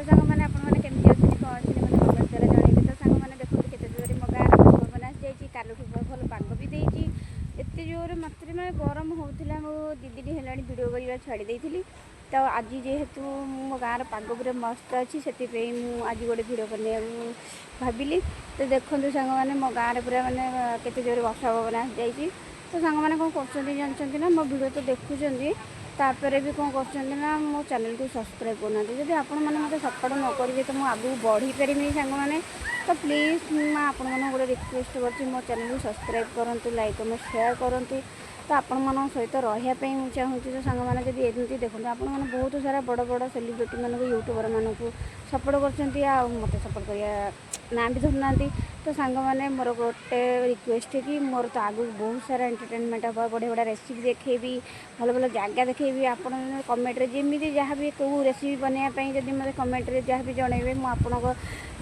ସାଙ୍ଗମାନେ, ଆପଣମାନେ କେମିତି ଅଛନ୍ତି, କ'ଣ ଅଛନ୍ତି, ମୋତେ କମେଣ୍ଟ ଦ୍ୱାରା ଜଣାଇବେ। ତ ସାଙ୍ଗମାନେ, ଦେଖନ୍ତୁ କେତେ ଜୋରରେ ମୋ ଗାଁରେ ପବନ ଆସିଯାଇଛି। କାଲିଠୁ ଭଲ ପାଗ ବି ଦେଇଛି। ଏତେ ଜୋରରେ ମାତ୍ରାରେ ମାନେ ଗରମ ହେଉଥିଲା, ମୁଁ 2 ଦିନ ହେଲାଣି ଭିଡ଼ିଓ କରିବା ଛାଡ଼ି ଦେଇଥିଲି। ତ ଆଜି ଯେହେତୁ ମୋ ଗାଁର ପାଗ ପୁରା ମସ୍ତ ଅଛି, ସେଥିପାଇଁ ମୁଁ ଆଜି ଗୋଟେ ଭିଡ଼ିଓ ବନେଇବାକୁ ଭାବିଲି। ତ ଦେଖନ୍ତୁ ସାଙ୍ଗମାନେ, ମୋ ଗାଁରେ ପୁରା ମାନେ କେତେ ଜୋରରେ ବର୍ଷା ପବନ ଆସିଯାଇଛି। ତ ସାଙ୍ଗମାନେ, କ'ଣ କରୁଛନ୍ତି ଜାଣିଛନ୍ତି ନା? ମୋ ଭିଡ଼ିଓ ତ ଦେଖୁଛନ୍ତି, ତାପରେ ବି କ'ଣ କରୁଛନ୍ତି ନା, ମୋ ଚ୍ୟାନେଲକୁ ସବସ୍କ୍ରାଇବ୍ କରୁନାହାନ୍ତି। ଯଦି ଆପଣମାନେ ମୋତେ ସପୋର୍ଟ ନ କରିବେ, ତ ମୁଁ ଆଗକୁ ବଢ଼ିପାରିବିନି ସାଙ୍ଗମାନେ। ତ ପ୍ଲିଜ୍, ମୁଁ ଆପଣମାନଙ୍କୁ ଗୋଟେ ରିକ୍ୱେଷ୍ଟ କରୁଛି, ମୋ ଚ୍ୟାନେଲକୁ ସବସ୍କ୍ରାଇବ୍ କରନ୍ତୁ, ଲାଇକ୍, କମେଣ୍ଟ, ସେୟାର କରନ୍ତୁ। ତ ଆପଣମାନଙ୍କ ସହିତ ରହିବା ପାଇଁ ମୁଁ ଚାହୁଁଛି। ତ ସାଙ୍ଗମାନେ, ଯଦି ଏମିତି ଦେଖନ୍ତୁ, ଆପଣମାନେ ବହୁତ ସାରା ବଡ଼ ବଡ଼ ସେଲିବ୍ରିଟିମାନଙ୍କୁ, ୟୁଟ୍ୟୁବରମାନଙ୍କୁ ସପୋର୍ଟ କରୁଛନ୍ତି ଆଉ ମୋତେ ସପୋର୍ଟ କରିବା ନାଁ ବି ଧରୁନାହାନ୍ତି। ତ ସାଙ୍ଗମାନେ, ମୋର ଗୋଟେ ରିକ୍ୱେଷ୍ଟ କି ମୋର ତ ଆଗକୁ ବହୁତ ସାରା ଏଣ୍ଟରଟେନମେଣ୍ଟ ହେବ, ବଢ଼ିଆ ବଢ଼ିଆ ରେସିପି ଦେଖେଇବି, ଭଲ ଭଲ ଜାଗା ଦେଖେଇବି। ଆପଣ କମେଣ୍ଟରେ ଯେମିତି ଯାହା ବି କେଉଁ ରେସିପି ବନେଇବା ପାଇଁ ଯଦି ମୋତେ କମେଣ୍ଟରେ ଯାହା ବି ଜଣେଇବେ, ମୁଁ ଆପଣଙ୍କ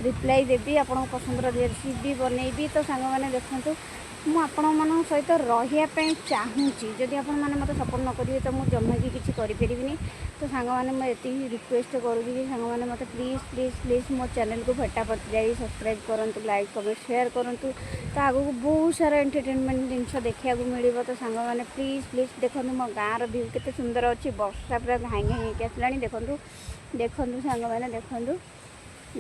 ରିପ୍ଲାଏ ଦେବି, ଆପଣଙ୍କ ପସନ୍ଦର ରେସିପି ବି ବନେଇବି। ତ ସାଙ୍ଗମାନେ, ଦେଖନ୍ତୁ, ମୁଁ ଆପଣମାନଙ୍କ ସହିତ ରହିବା ପାଇଁ ଚାହୁଁଛି। ଯଦି ଆପଣମାନେ ମୋତେ ସପୋର୍ଟ ନ କରିବେ, ତ ମୁଁ ଜମା ବି କିଛି କରିପାରିବିନି। ତ ସାଙ୍ଗମାନେ, ମୁଁ ଏତିକି ରିକ୍ୱେଷ୍ଟ କରୁଛି କି ସାଙ୍ଗମାନେ, ମୋତେ ପ୍ଲିଜ୍, ପ୍ଲିଜ୍, ପ୍ଲିଜ୍ ମୋ ଚ୍ୟାନେଲକୁ ଫଟାଫଟ ଯାଇ ସବସ୍କ୍ରାଇବ୍ କରନ୍ତୁ, ଲାଇକ୍, କମେଣ୍ଟ, ସେୟାର କରନ୍ତୁ। ତ ଆଗକୁ ବହୁତ ସାରା ଏଣ୍ଟରଟେନମେଣ୍ଟ ଜିନିଷ ଦେଖିବାକୁ ମିଳିବ। ତ ସାଙ୍ଗମାନେ, ପ୍ଲିଜ୍, ପ୍ଲିଜ୍ ଦେଖନ୍ତୁ ମୋ ଗାଁର ଭ୍ୟୁ କେତେ ସୁନ୍ଦର ଅଛି। ବର୍ଷା ପୁରା ଘାଇଁ ଘାଇଁ ହେଇକି ଆସିଲାଣି। ଦେଖନ୍ତୁ, ଦେଖନ୍ତୁ ସାଙ୍ଗମାନେ, ଦେଖନ୍ତୁ,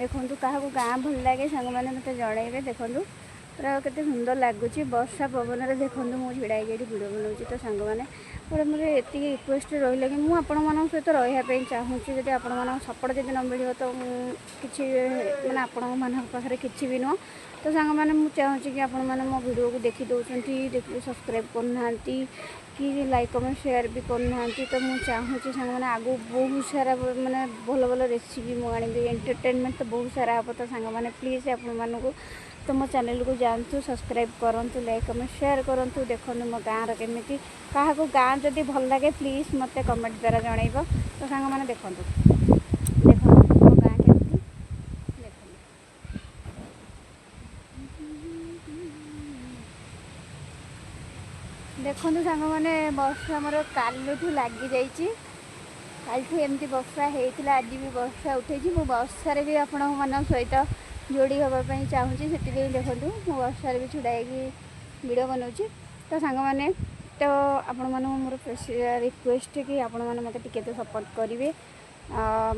ଦେଖନ୍ତୁ। କାହାକୁ ଗାଁ ଭଲ ଲାଗେ ସାଙ୍ଗମାନେ, ମୋତେ ଜଣାଇବେ। ଦେଖନ୍ତୁ ପୁରା କେତେ ସୁନ୍ଦର ଲାଗୁଛି ବର୍ଷା ପବନରେ। ଦେଖନ୍ତୁ, ମୁଁ ଛିଡ଼ା ହେଇକି ଏଠି ଭିଡ଼ିଓ ବନାଉଛି। ତ ସାଙ୍ଗମାନେ, ଗୋଟେ ମୋର ଏତିକି ରିକ୍ୱେଷ୍ଟ ରହିଲା କି ମୁଁ ଆପଣମାନଙ୍କ ସହିତ ରହିବା ପାଇଁ ଚାହୁଁଛି। ଯଦି ଆପଣମାନଙ୍କ ସପୋର୍ଟ ଯଦି ନ ମିଳିବ, ତ ମୁଁ କିଛି ମାନେ ଆପଣମାନଙ୍କ ପାଖରେ କିଛି ବି ନୁହଁ। ତ ସାଙ୍ଗମାନେ, ମୁଁ ଚାହୁଁଛି କି ଆପଣମାନେ ମୋ ଭିଡ଼ିଓକୁ ଦେଖି ଦେଉଛନ୍ତି, ଦେଖି ସବସ୍କ୍ରାଇବ୍ କରୁନାହାନ୍ତି କି ଲାଇକ୍, କମେଣ୍ଟ, ସେୟାର ବି କରୁନାହାନ୍ତି। ତ ମୁଁ ଚାହୁଁଛି ସାଙ୍ଗମାନେ, ଆଗକୁ ବହୁତ ସାରା ମାନେ ଭଲ ଭଲ ରେସିପି ମୁଁ ଆଣିବି, ଏଣ୍ଟରଟେନମେଣ୍ଟ ତ ବହୁତ ସାରା ହେବ। ତ ସାଙ୍ଗମାନେ, ପ୍ଲିଜ୍ ଆପଣମାନଙ୍କୁ ତ ମୋ ଚ୍ୟାନେଲକୁ ଯାଆନ୍ତୁ, ସବସ୍କ୍ରାଇବ୍ କରନ୍ତୁ, ଲାଇକ୍, କମେଣ୍ଟ, ସେୟାର କରନ୍ତୁ। ଦେଖନ୍ତୁ ମୋ ଗାଁର କେମିତି, କାହାକୁ ଗାଁ ଯଦି ଭଲ ଲାଗେ, ପ୍ଲିଜ୍ ମୋତେ କମେଣ୍ଟ ଦ୍ୱାରା ଜଣାଇବ। ତ ସାଙ୍ଗମାନେ, ଦେଖନ୍ତୁ, ଦେଖନ୍ତୁ ମୋ ଗାଁ କେମିତି, ଦେଖନ୍ତୁ। ଦେଖନ୍ତୁ ସାଙ୍ଗମାନେ, ବର୍ଷା ଆମର କାଲିଠୁ ଲାଗିଯାଇଛି। କାଲିଠୁ ଏମିତି ବର୍ଷା ହେଇଥିଲା, ଆଜି ବି ବର୍ଷା ଉଠେଇଛି। ମୁଁ ବର୍ଷାରେ ବି ଆପଣମାନଙ୍କ ସହିତ ଯୋଡ଼ି ହେବା ପାଇଁ ଚାହୁଁଛି। ସେଥିପାଇଁ ଦେଖନ୍ତୁ, ମୁଁ ବର୍ଷାରେ ବି ଛିଡ଼ା ହେଇକି ଭିଡ଼ିଓ ବନାଉଛି। ତ ସାଙ୍ଗମାନେ, ତ ଆପଣମାନଙ୍କୁ ମୋର ରିକ୍ୱେଷ୍ଟ କି ଆପଣମାନେ ମୋତେ ଟିକେ ତ ସପୋର୍ଟ କରିବେ।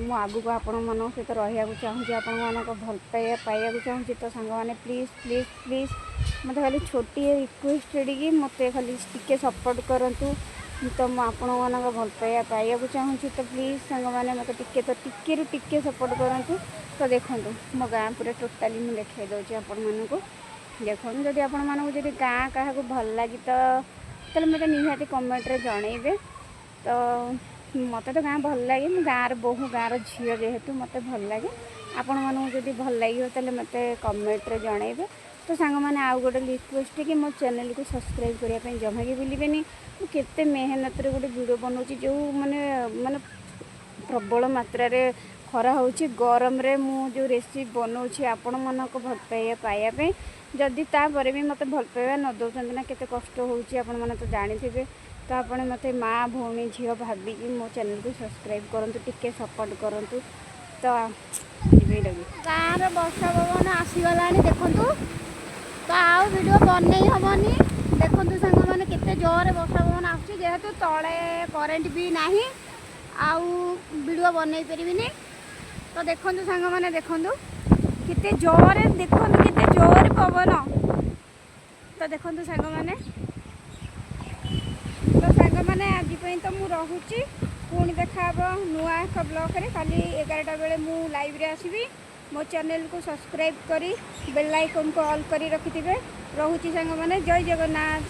ମୁଁ ଆଗକୁ ଆପଣମାନଙ୍କ ସହିତ ରହିବାକୁ ଚାହୁଁଛି, ଆପଣମାନଙ୍କ ଭଲ ପାଇବା ପାଇବାକୁ ଚାହୁଁଛି। ତ ସାଙ୍ଗମାନେ, ପ୍ଲିଜ୍, ପ୍ଲିଜ୍, ପ୍ଲିଜ୍ ମୋତେ ଖାଲି ଛୋଟିଆ ରିକ୍ୱେଷ୍ଟ କି ମୋତେ ଖାଲି ଟିକେ ସପୋର୍ଟ କରନ୍ତୁ। ତ ମୁଁ ଆପଣମାନଙ୍କ ଭଲ ପାଇବା ପାଇବାକୁ ଚାହୁଁଛି। ତ ପ୍ଲିଜ୍ ସାଙ୍ଗମାନେ, ମୋତେ ଟିକେ ତ ଟିକେରୁ ଟିକେ ସପୋର୍ଟ କରନ୍ତୁ। ତ ଦେଖନ୍ତୁ, ମୋ ଗାଁ ପୁରା ଟୋଟାଲି ମୁଁ ଦେଖାଇ ଦେଉଛି ଆପଣମାନଙ୍କୁ। ଦେଖନ୍ତୁ, ଯଦି ଆପଣମାନଙ୍କୁ ଯଦି ଗାଁ କାହାକୁ ଭଲ ଲାଗି, ତ ତାହେଲେ ମୋତେ ନିହାତି କମେଣ୍ଟରେ ଜଣେଇବେ। ତ ମୋତେ ତ ଗାଁ ଭଲ ଲାଗେ। ମୁଁ ଗାଁର ବୋହୂ, ଗାଁର ଝିଅ ଯେହେତୁ ମୋତେ ଭଲ ଲାଗେ। ଆପଣମାନଙ୍କୁ ଯଦି ଭଲ ଲାଗିବ, ତାହେଲେ ମୋତେ କମେଣ୍ଟରେ ଜଣେଇବେ। ତ ସାଙ୍ଗମାନେ, ଆଉ ଗୋଟେ ରିକ୍ୱେଷ୍ଟ କି ମୋ ଚ୍ୟାନେଲକୁ ସବସ୍କ୍ରାଇବ୍ କରିବା ପାଇଁ ଜମା ବି ଭୁଲିବେନି। ମୁଁ କେତେ ମେହନତରେ ଗୋଟେ ଭିଡ଼ିଓ ବନାଉଛି। ଯେଉଁ ମାନେ ମାନେ ପ୍ରବଳ ମାତ୍ରାରେ ଖରା ହେଉଛି, ଗରମରେ ମୁଁ ଯେଉଁ ରେସିପି ବନାଉଛି ଆପଣମାନଙ୍କ ଭଲ ପାଇବା ପାଇବା ପାଇଁ, ଯଦି ତାପରେ ବି ମୋତେ ଭଲ ପାଇବା ନ ଦେଉଛନ୍ତି ନା, କେତେ କଷ୍ଟ ହେଉଛି ଆପଣମାନେ ତ ଜାଣିଥିବେ। ତ ଆପଣ ମୋତେ ମା, ଭଉଣୀ, ଝିଅ ଭାବିକି ମୋ ଚ୍ୟାନେଲକୁ ସବସ୍କ୍ରାଇବ୍ କରନ୍ତୁ, ଟିକେ ସପୋର୍ଟ କରନ୍ତୁ। ତ ଗାଁର ବର୍ଷା ପବନ ଆସିଗଲାଣି, ଦେଖନ୍ତୁ। ତ ଆଉ ଭିଡ଼ିଓ ବନେଇ ହେବନି। ଦେଖନ୍ତୁ ସାଙ୍ଗମାନେ, କେତେ ଜୋରରେ ବର୍ଷା ପବନ ଆସୁଛି। ଯେହେତୁ ତଳେ କରେଣ୍ଟ ବି ନାହିଁ, ଆଉ ଭିଡ଼ିଓ ବନେଇ ପାରିବିନି। ତ ଦେଖନ୍ତୁ ସାଙ୍ଗମାନେ, ଦେଖନ୍ତୁ କେତେ ଜୋରରେ, ଦେଖନ୍ତୁ କେତେ ଜୋରରେ ପବନ। ତ ଦେଖନ୍ତୁ ସାଙ୍ଗମାନେ, ତ ସାଙ୍ଗମାନେ, ଆଜି ପାଇଁ ତ ମୁଁ ରହୁଛି। ପୁଣି ଦେଖା ହେବ ନୂଆ ଏକ ବ୍ଲଗ୍ରେ। କାଲି 11ଟା ବେଳେ ମୁଁ ଲାଇଭ୍ରେ ଆସିବି। ମୋ ଚ୍ୟାନେଲକୁ ସବସ୍କ୍ରାଇବ୍ କରି ବେଲ୍ ଆଇକନ୍କୁ ଅଲ୍ କରି ରଖିଥିବେ। ରହୁଛି ସାଙ୍ଗମାନେ, ଜୟ ଜଗନ୍ନାଥ।